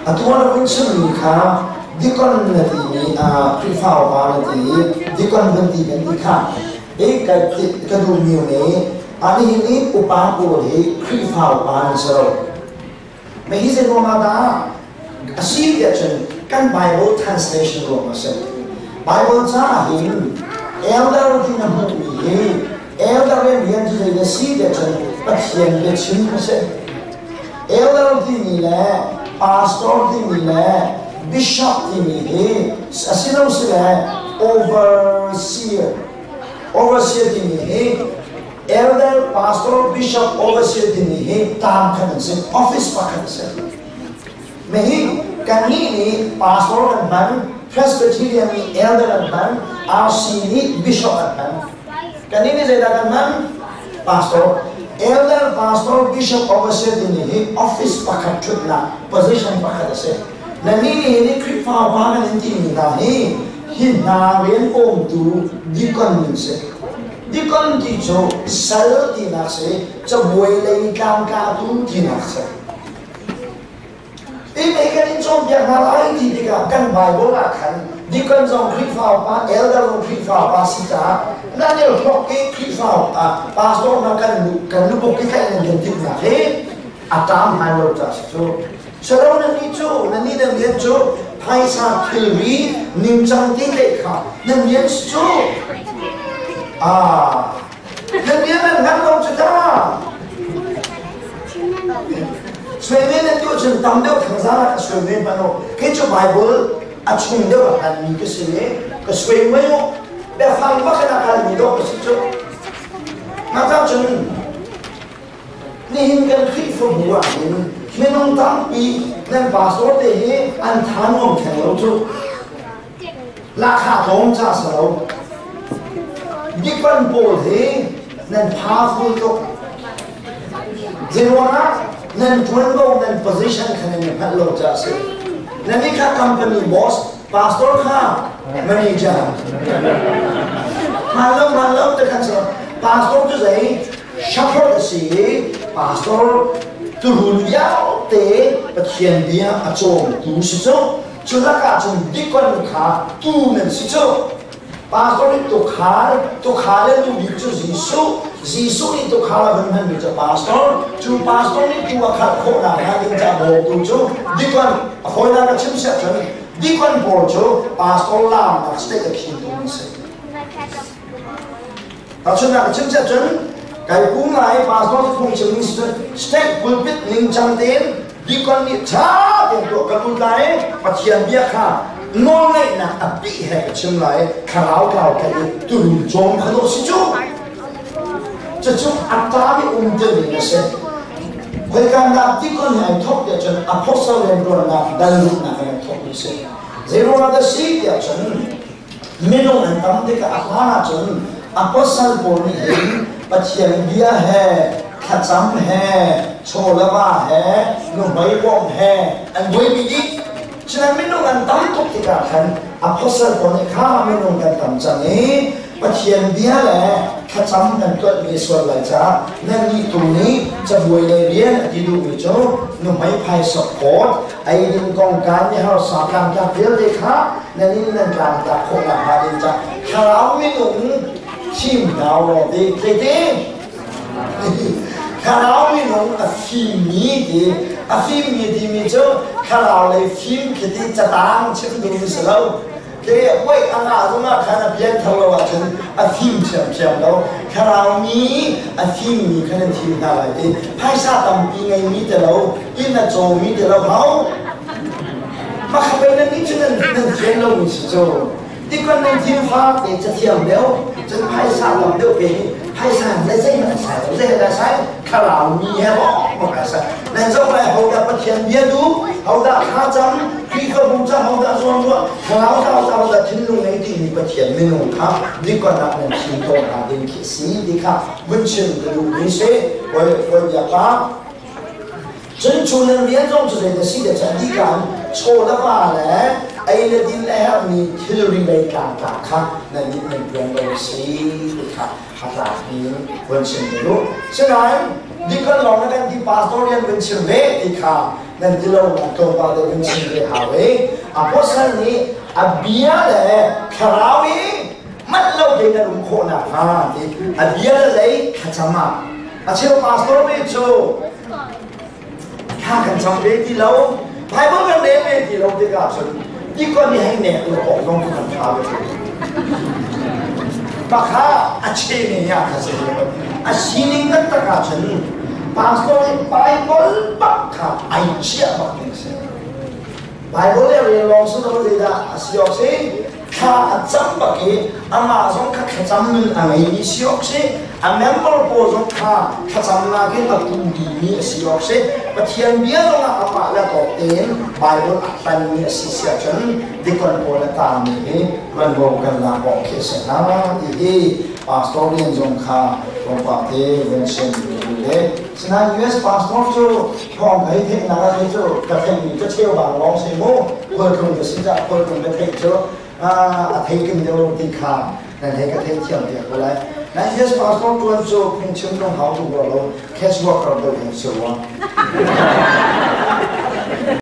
Atu ah na vun chimmi kha dikon na timi Khrihfa upa na ti i dikon vun ti kan ti kha i ka duhmi nih nihin i upa pawl hi Khrihfa upa an si lo. Mah hi zei ruangah dah a si tiah cun kan Bible translation ruang a si. Bible caah hin elder ti na hmuhmi hi elder rian cu zei na si tiah cun Pathian biachim a si. Elder timi le pastor timi le bishop timi hi a si lo si le overseer overseer timi hi Elder, pastor, bishop, overseer timi hi taam khat an si, office pakhat a si. Mihi kannih nih pastor kan hman, Presbyterian nih elder an hman, RC nih bishop an hman. Kannih nih zeidah kan hman? Pastor. Elder, pastor, bishop, overseer timi hi office pakhat ṭhutnak, position pakhat a si. Na nih nih hi Khrihfa upa kan in timi hna hi hi hna rian kawmtu deacon an si. Dikon ti cu sal tinak si, cabuai lei tlangtlatu tinak si. Ti kan in cawnpiak hna lai ti tikah kan Bible ah khan dikon zong Khrihfa upa, elder zong Khrihfa upa si caah nan i hlok i Khrihfa upa, pastor hna kan lu kan lubuk i tlaih nan kan timhnak hi a ṭam hman lo ca si cu. Salo nan nih cu nan nih nan rian cu phaisa thilri ningcang ti tlaih kha nan rian si cu. Ah, nan rian nan hngal lo cu ta. Suai nan tuah cun tam deuh thangzang ah ka suai ve hmanh u. Kei cu Bible a chung deuh a hmanmi ka si i ka suai mei u. Biafang bak in a kalmi dawh ka si cu. Mah cun Nihin kan Khrihfabu ah hin minung tampi nan pastor te hi an tha nuam theng lo cu. Lahkhah tlawm ca si lo. Dikon pawl hi nan powerful tuk. Zeiruangah nan ṭuanvo nan position kha nan i hngalh lo ca a si. Nan nih kha company boss, pastor kha manager. Hmaan lo hmaan lo te khan pastor cu zei Shepherd a si i pastor tuurun vialte Pathian bia a cawmtu si cu. Cu lakah cun deacon kha tuu nan si cu. Pastor nih tuukhal, tuukhal le lu bik cu Jesuh. Jesuh nih tuukhal a vun hmanmi cu pastor. Cu pastor nih tuu a khalh khawhnak hnga ding caah bawmtu cu deacon. A fawinak ka chim siah cun deacon pawl cu pastor laamnak state a khimtu an si. Tahchunhnak ka chim siah cun kai pum lai pastor phungchim ning si cun state pulpit ningcang tein deacon nih ṭha tein tuah ka lut lai i Pathian bia kha nawlngeihnak a bih he ka chim lai i thlarau tlau tlaih i turun cawm kha dawh si cu. Cucu a ṭa mi um ning a si. Khoika nak deacon he ai thawk tiah cun apostle rianṭuannak dal luhnak in ai thawk mi si. Zeiruangah dah si tiah cun Minung an tam tikah a hlan ahcun apostle pawl nih hin Pathian bia he thlacam he chawlava he nuhmei bawmh he an buaipi dih. Cunan minung an tam tuk tikah khan apostle pawl nih kha minung kan tam cang i Pathian bia le thlacam kan tuahmi sual lai caah nannih tu nih cabuai le rian a ti duhmi cu nuhmei phaisa phawt eidin kongkan miharsa tlangtlak vialte kha nan in nan tlangtlak khawh nakhnga ding ca thlarau minung thim hna law ti zeiti thlarau minung a fimmi ti a fimmi timi cu thlarau lei fim khi ti catang chim duhmi si lo ke wei a ngah zongah khan a pian thar lo ahcun a fim ṭhiamṭhiam lo thlarau mi a fimmi kha nan thim hna lai ti phaisa tampi ngeimi te lo inn a cawmi te lo hau Makha pei nan nih cun nan thiam lomi si cu. Tikon nan thil fak te cathiam deuh, cun phaisa tam deuh pe hi phaisa le zeihmanh a sai lo, zeihmanh a sai thlarau mi he bawk a sai. Nan zoh lai hodah Pathian bia duh, hodah thlacam, Khrihfabu ca hodah zawnruah, thlarau thlau ca hodah thinlung ngei timi Pathian minung kha dikon ah nan thim tawn hna ding khi si ti kha vun chim ka duhmi si. Kawi kawi bia pa Cun cu nan rian zong cu zei na si te cun dihka in chaw le va le ei le din le herhmi thilri lei tlangtlak kha nan nih nan ṭuan lo si ti kha a tlak in vun chim te u. Sinain dikon lawng na kan ti pastor rian vun chim ve ti kha Nan ti lo na tlawmpal deuh kan chim ve hau i apostle nih a bia le thlarau i manh lo tein nan um khawh nakhnga ti a bia le lei thlacam ah a cheu pastor mi cu thla kan cam ve ti lo, Bible kan rel ve ti lo tikah cun tikon nih hei nek lo awk zong kan tha ve. Pakha a che ne ya kha se a sining taktak ah cun pastor nih Bible bak kha ai chiah bak ding si. Bible le rel lawng si lo, zeidah a si awk si? Thla a cam bak i amah zong kha thlacam nun a ngeimi si awk si, a member pawl zong kha thlacamnak in a tu dihmi a si awk si. Pathian bia zong ah amah le tawk tein Bible a hlanmi a si si ahcun dikon pawl a taangmi hi tuanvo kan lak awk khi a si hnga ti hi pastor rian zong kha tlawmpal te van sian le. Sinain US pastor cu thawng hei theihnak ah thei cu ka theihmi ka cheu bang lawng si mu. Khualtlung ka si caah khualtlung ka theih cu a thei king deuh ti kha nan hei ka theih thiam piak ko lai. Na US pastor tuan cu phungchim tung hau tu lo, cash worker deuh in si rua.